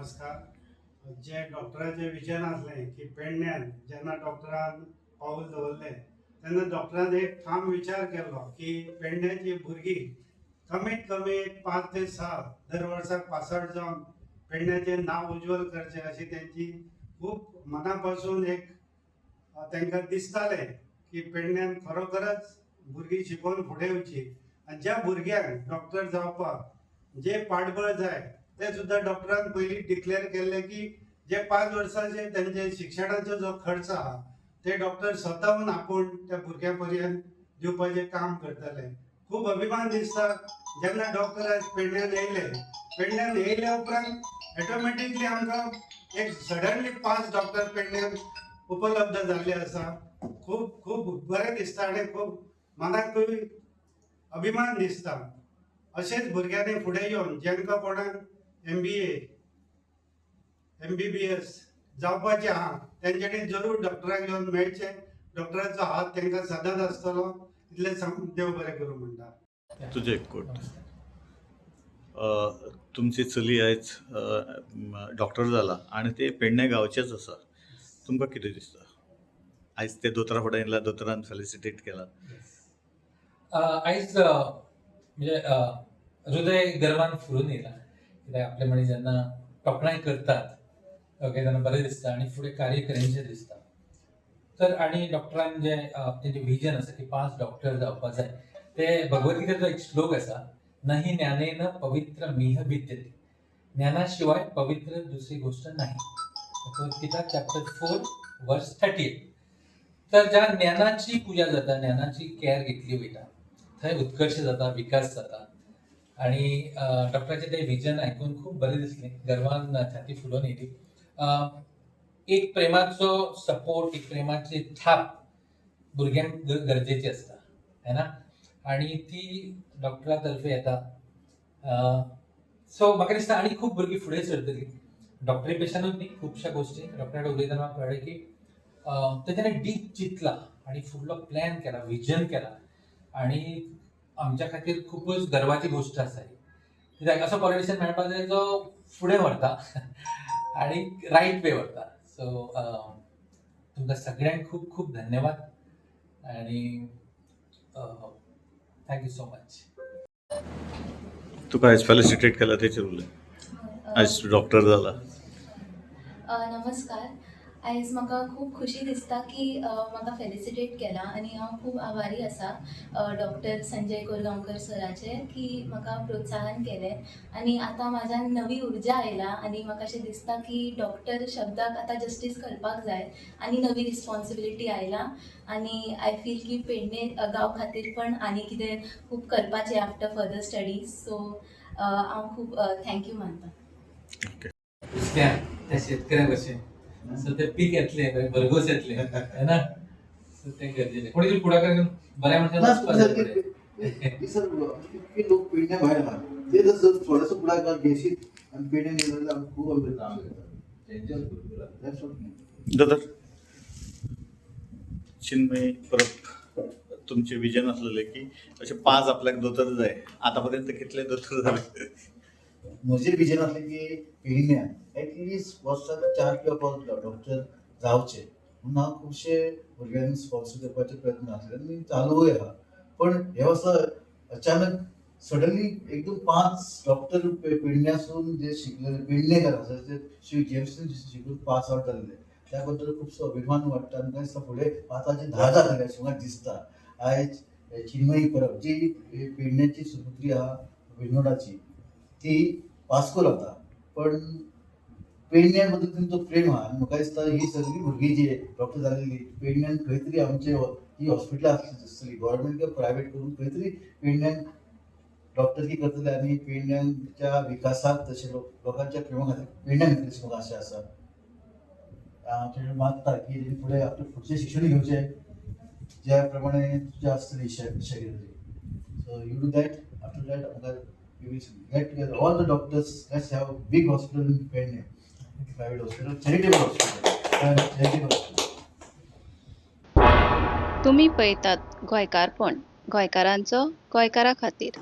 नमस्कार. जे डॉक्टराचें विजन आसलें की पेडण्यान जेन्ना डॉक्टरान पावल दवरलें तेन्ना डॉक्टरान एक ठाम विचार केल्लो की पेडण्याची भुरगीं कमीत कमी 5 ते 7 दर वर्साक पासआउट जावन पेडण्याचें नांव उज्वल करचें, अशी तेंची खूब मना पासून एक तांकां दिसतालें की पेडण्यान खरोखरच भुरगीं शिकोवन फुडें वचची आनी ज्या भुरग्यांक डॉक्टर जावपाक जे पाठबळ जाय ते सुद्दां डॉक्टरान पयलीं डिक्लेअर केल्लें की जे 5 वर्साचे तेंचे शिक्षणाचो जो खर्च आहा ते डॉक्टर स्वताहून आपूण त्या भुरग्यां पर्यंत दिवपाचें काम करतले. खूब अभिमान दिसता जेन्ना डॉक्टर आयज पेडण्यान येयले. पेडण्यान येयल्या उपरांत ऑटोमॅटिकली आमकां एक सडनली पांच डॉक्टर पेडण्यान उपलब्ध जाल्ले आसा. खूब खूब बरें दिसता आनी खूब मनाकूय अभिमान दिसता. अशेंच भुरग्यांनी फुडें येवन जांकां कोणाक एमबीए, एमबीबीएस जावपाचें आहा, तेंच्यांनी जरूर डॉक्टराक येवन मेळचें. डॉक्टराचो हात तांकां सदांच आसतलो इतलें सांगून देव बरें करूं म्हणटा. तुजें एक कोट. तुमची चली आयज डॉक्टर जाला आनी ते पेडणे गांवचेच आसा. तुमकां कितें दिसता आयज ते दोतोरा फुडें येयला, दोतोरान फेलिसिटेट केला? आयज म्हणजे हृदय गर्वान फुलून येयला, कित्याक आपले मनीस जेन्ना तोखणाय करतात, ओके, तेन्ना बरें दिसता आनी फुडें कार्य करिनशें दिसता. तर आनी डॉक्टरान जे तेंचें विजन आसा की पांच डॉक्टर जावपा जाय, ते भगवद्गीतेचो एक श्लोक आसा, "नहि ज्ञानेन पवित्र मिह विद्यते", ज्ञानाशिवाय पवित्र दुसरी गोष्ट नाही. भगवद्गीता चॅप्टर 4 वर्स 38. तर ज्या ज्ञानाची पूजा जाता, ज्ञानाची केअर घेतली वयता, थंय उत्कर्ष जाता, विकास जाता. आणि डॉक्टराचें तें विजन आयकून खूब बरें दिसलें, गर्वान छाती फुलोवन येयली. एक प्रेमाचो सपोर्ट, एक प्रेमाची थाप भुरग्यांक गरजेची आसता, है ना? आणि ती डॉक्टरा तर्फे येता. सो म्हाका दिसता आनी खूब भुरगीं फुडें सरतलीं, डॉक्टरी पेशानूच न्ही, खुबश्या गोश्टी. डॉक्टरा कडेन उलयतना म्हाका कळ्ळें की तेच्यानी डीप चिंतला आणि फुडलो प्लॅन केला, विजन केला आणि आमच्या खातीर खुबूच गर्वाची गोश्ट आसा ही, कित्याक असो पॉलिटिशियन मेळपाक जाय जो फुडें व्हरता आणि रायट वे व्हरता. सो तुमकां सगळ्यांक खूब खूब धन्यवाद आणि thank you so much. तुका आयज फेलिसिटेट केला तेचेर उलय. आयज डॉक्टर जाला. नमस्कार. आयज म्हाका खूब खुशी दिसता की म्हाका फेलिसिटेट केला आनी हांव खूब आभारी आसा डॉक्टर संजय कोरगांवकर सराचे की म्हाका प्रोत्साहन केलें आनी आतां म्हाज्यान नवी उर्जा आयला आनी म्हाका अशें दिसता की डॉक्टर शब्दाक आतां जस्टीस करपाक जाय आनी नवी रिस्पॉन्सिबिलिटी आयला आनी I feel की पेडणे गांव खातीर पण आनी कितें खूब करपाचें आफ्टर फर्दर स्टडीज. सो हांव खूब thank you मानता. त्या त्या शेतकऱ्या भशेन, सो ते पीक येतलें, भरघोस येतलें, है ना? सो तें गरजेचें. कोणी तरी फुडाकार घेवन बऱ्या मनशान ना. वचपाक जाय फुडें. सर, कितके लोक पेडण्या भायर आहा ते जर थोडेसो पुढाकार घेशीत आनी पेडण्यान येयले जाल्यार आमकां खूब अभिमान. That's what. दोतोर चिन्मय परब, तुमचें विजन आसलेलें की अशे पांच आपल्याक दोतोर जाय. आतां पर्यंत कितले दोतोर जाले? म्हजें विजन आसलें की पेडण्यान एटलिस्ट वर्साक चार किंवा पांच डॉक्टर जावचे म्हणून हांव खुबशे भुरग्यांक स्पॉन्सर करपाचे प्रयत्न आसले आनी चालूय आहा. पण हे वर्सा अचानक सडनली एकदम पांच डॉक्टर पेडण्यासून जे शिकलेले, पेडणेकर आसा ते श्री जेम्सन शिकून पास आवट जाल्ले, त्या बद्दल खुबसो अभिमान वाडटा. आनी दिसता फुडें पांचाचे 10 जातले अशें म्हाका दिसता. आयज चिन्मयी परब जी पेडण्याची सुपुत्री आहा विनोडाची, ती वास्को रावता, पण पेडण्यां बद्दल तेंचो प्रेम आहा. आनी म्हाका दिसता ही सगळी भुरगीं जी डॉक्टर जालेली पेडण्यान खंय तरी आमचे ही हॉस्पिटलां आसतली, गव्हर्मेंट किंवा प्रायवेट करून खंय तरी पेडण्यान डॉक्टरकी करतले आनी पेडण्याच्या विकासाक तशें लोकांच्या प्रेमा खातीर पेडण्यान येतले अशी म्हाका आशा आसा. हांव तेणें मागता की तेणी फुडें आपलें फुडचें शिक्षण घेवचें, ज्या प्रमाणे तुजें आसतलें इच्छा कितें तरी. So you do that. After that आमकां we will get together all the doctors. Let's have a big hospital in Pedne, private hospital, charitable hospital and charitable hospital. तुमी पळयतात गोंयकारपण, गोंयकारांचो गोंयकारा खातीर.